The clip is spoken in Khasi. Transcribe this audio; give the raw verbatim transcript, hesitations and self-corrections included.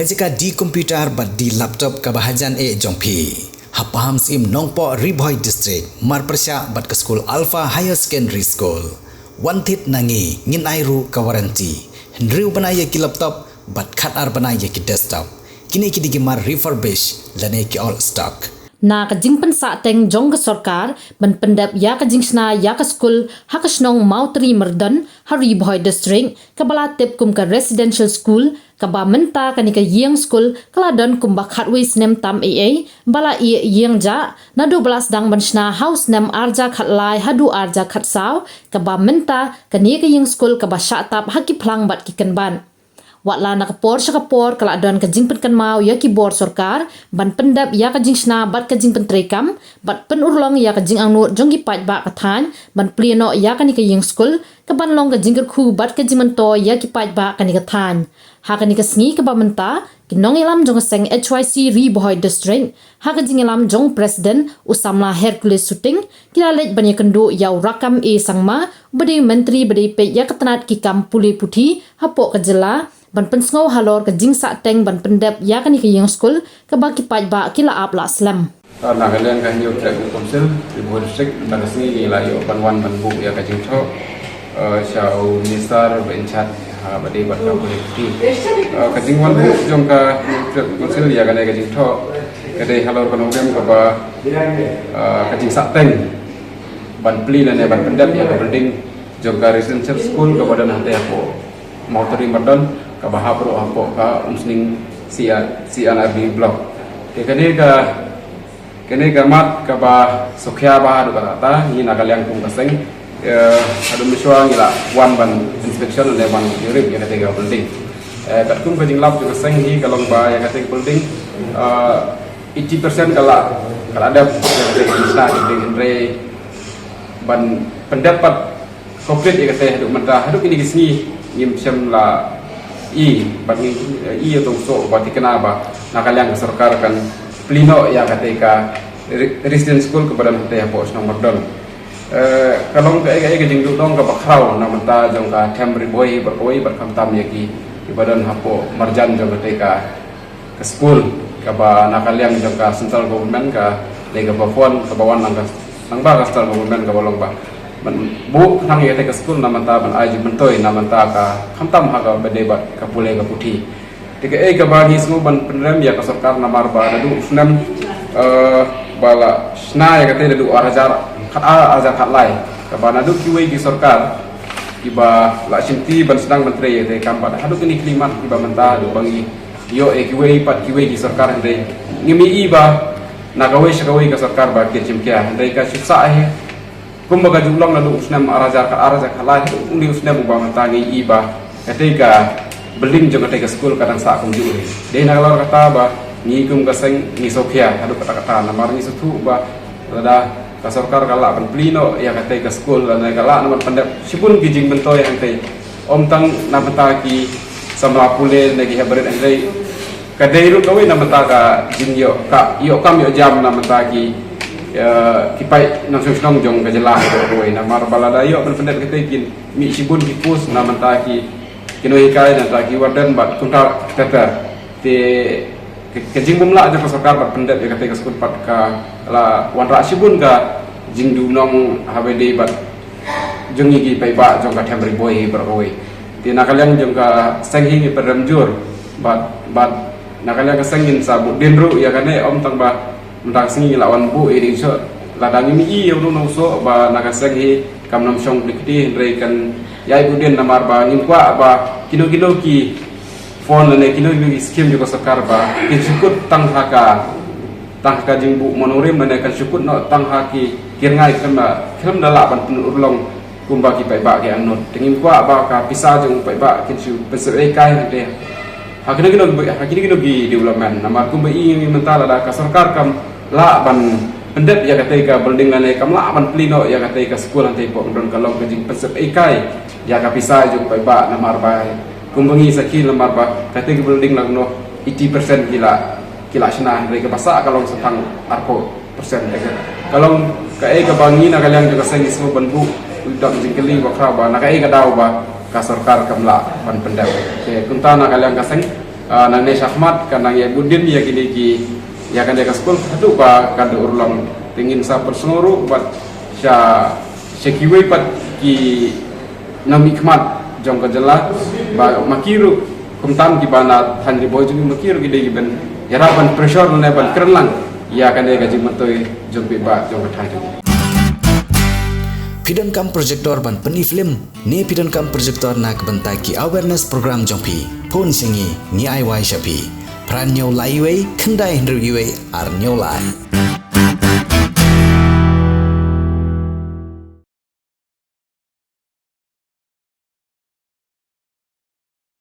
Ka jaka di computer bad di laptop kaba hajan eh jong phi. Ha Pahamsyiem Nongpoh, Ri Bhoi District, mar pyrshah bad ka skul Alpha Higher Secondary School, wan thied na ngi, ngin ai ruh ka warranty. Hynriew bnai ïa ki laptop bad khatar bnai ïa ki desktop. Kine ki dei ki mar refurbish lane ki old stock. Na ka jingpynsahteng jong ka sorkar ban pyndep ïa ka jingshna ïa ka skul ha ka shnong Mawtari Myrdon, ha Ri Bhoi District, kaba la tip kum ka residential school, kaba mynta kane ka ïing skul ka la don kumba khatwei snem tam ei ei ba la ïeh ïeng jah, naduh ba la sdang ban shna ha u snem arhajar khatlai haduh arhajar khatsaw, kaba mynta kane ka ïing skul kaba shah tap ha ki phlang bad ki kynbat. Watla na ka por sha ka por ka la don ka jingpynkynmaw ïa ki bor sorkar ban pyndep ïa ka jingshna bad ka jingpyntreikam, bad pynurlong ïa ka jingangnud jong ki paidbah ka thaiñ ban plie noh ïa kane ka ïing skul, kaban long ka jingkyrkhu bad ka jingmyntoi ïa ki paidbah kane ka thaiñ. Ha kane ka sngi kaba mynta, ki nongïalam jong ka seng H Y C Ri Bhoi District, ha ka jingïalam jong President u samla Hercules Suting, ki la leit ban ïakynduh ïa u Rakkam A Sangma, uba dei Myntri ba dei peit ïa ka tnat ki kam pule puthi hapoh ka jylla, ban pynsngew halor ka jingsahteng ban pyndep ïa kane ka ïing skul kaba ki paidbah ki la ap la slem. Ah, na ka liang ka Hynñiewtrep Youth Council Ri Bhoi District, mynta ka sngi ngi la ïoh ban wan ban buh ïa ka jingthoh, ah, sha u Minister ba in charge, ah, ba dei bad ka pule puthi. Ah, ka jingwan buh jong ka Hynñiewtrep Youth Council ïa kane ka jingthoh ka dei halor ka nongrim kaba, ah, ka jingsahteng ban plie lane ban pyndep ïa ka building jong ka residential school kaba don hangtei hapoh Mawtari Myrdon, kaba hap ruh hapoh ka Umsning C R, C R B block. Te kane ka, kane ka mat kaba sngewkhia bha haduh katta katta, ngi na ka liang kum ka seng, eh, haduh mynshuwa ngi la wan ban inspection lane ban ïurip ïa kata ka building. Eh, katkum ka jinglap jong ka seng hi ka long ba ïa kata ka building, eh, eighty percent ka la, ka la dep ïa kata ka building, hynrei ban pyndep pat complete ïa kata haduh mynta, haduh kine ki sngi ngim shym la i, bad ngi i ïa tang shuh ba thikna ba na ka liang ka sorkar kan plie noh ïa kata ka re-, residence school kaba don hangtei hapoh shnong Myrdon. Eh, ka long kaei kaei ka jingduhnong kaba khraw na bynta jong ka them Ri Bhoi baroh kawei bad khamtam ïa ki, kiba don hapoh marjan jong kata ka ka skul, kaba na ka liang jong ka central government ka dei kaba fund kaba wan lang ka, lang ba ka central government kaba long ba ban buh khnang ïa kata ka skul na bynta ban ai jingmyntoi na bynta ka khamtam ha kaba dei bad ka pule ka puthi. Te kaei kaba ngi sngew ban pynrem ïa ka sorkar namar ba naduh u snem, eh, ba la shna ïa kata naduh arhajar khat, arhajar khatlai, kaba naduh kiwei ki sorkar kiba la shimti ban sdang ban trei ïa kata ka kam, bad haduh kine ki mat kiba mynta haduh ba ngi ïoh ïa kiwei pat kiwei ki sorkar, hynrei ngim i ba na kawei sha kawei ka sorkar ba kin shim khia, hynrei ka shu sah hi kumba ka ju long naduh u snem arhajar khat, arhajar khatlai, u ni u snem uba mynta ngi i ba kata ka building jong kata ka skul ka dang sah kumjuh hi. Dei na ka lor kata ba ngi kum ka seng ngi sngewkhia haduh katta katta namar ngi sngewthuh ba lada ka sorkar ka lah ban plie noh ïa kata ka skul lane ka lah ban pyndep shibun ki jingmyntoi hangtei, ym tang na bynta ki samla pule ne ki hep barit, hynrei ka dei ruh kawei na bynta ka jingïoh ka, ïoh kam ïoh jam na bynta ki, eh, ki paid nongshong shnong jong ka jylla kawei, namar ba lada ïoh ban pyndep kata kin mih shibun ki post na bynta ki, ki nonghikai, na bynta ki warden bad kumta ter ter. Te ka, ka jingbymlah jong ka sorkar ban pyndep ïa kata ka skul pat ka la wanrah shibun ka jingduhnong haba ïadei bad jong ngi ki paidbah jong ka them Ri Bhoi hi baroh kawei. Te na ka liang jong ka seng hi ngi pynrem jur bad, bad na ka liang ka seng ngin sa buh dien ruh ïa kane, ym tang ba mynta ka sngi ngi la wan buh ïa ding shuh. Lada ngim i ïa uno uno shuh ba na ka seng hi kam nym shong bli kti, hynrei kan ïai buh dien namar ba ngim kwah ba kino kino ki fund lane kino kino ki skim jong ka sorkar ba kin shu kut tang ha ka, tang ha ka jingbuh mono rim lane kan shu kut noh tang ha ki, ki rngai khlem da, khlem da lah ban pynurlong kumba ki paidbah ki angnud. Te ngim kwah ba ka pisa jong u paidbah kin shu pynsep ei kai hangtei ha kino kino, ha kino kino ki development. Namar kumba i ngi mynta lada ka sorkar kam lah ban pyndep ïa kata ka building lane kam lah ban plie noh ïa kata ka skul hangtei hapoh Myrdon ka long ka jingpynsep ei kai ïa ka pisa jong u paidbah namar ba kumba ngi sakhi namar ba kata ka building lang noh eighty percent ki la, ki la shna, hynrei kaba sah ka long sa tang arphew percent. Ka long kaei kaba ngi na ka liang jong ka seng ngi sngewbha ban buh u dap jingkylli ba khraw ba na kaei ka daw ba ka sorkar kam lah ban pyndep. Te kumta na ka liang ka seng Ah, nangne shakhmat ka nang ïa bud dien ïa kine ki, ïa kane ka skul haduh ba kan da urlong. Te ngin sa pynsngew ruh bad sha, sha kiwei pat ki nongmihkhmat jong ka jylla, ba ma ki ruh kumta kiba na thaiñ Ri Bhoi jong ngi, ma ki ruh ki dei ban ïarap ban pressure ne ban kren lang ïa kane ka jingmyntoi jong paidbah jong ka thaiñ jong ngi. Phi donkam projector ban pyni film ne phi donkam projector na ka bynta ki awareness program jong phi? Phone sha ngi, ngi ai wai sha phi. Phra hynñiew lai wei, khyndai hynriew wei, ar hynñiew lai.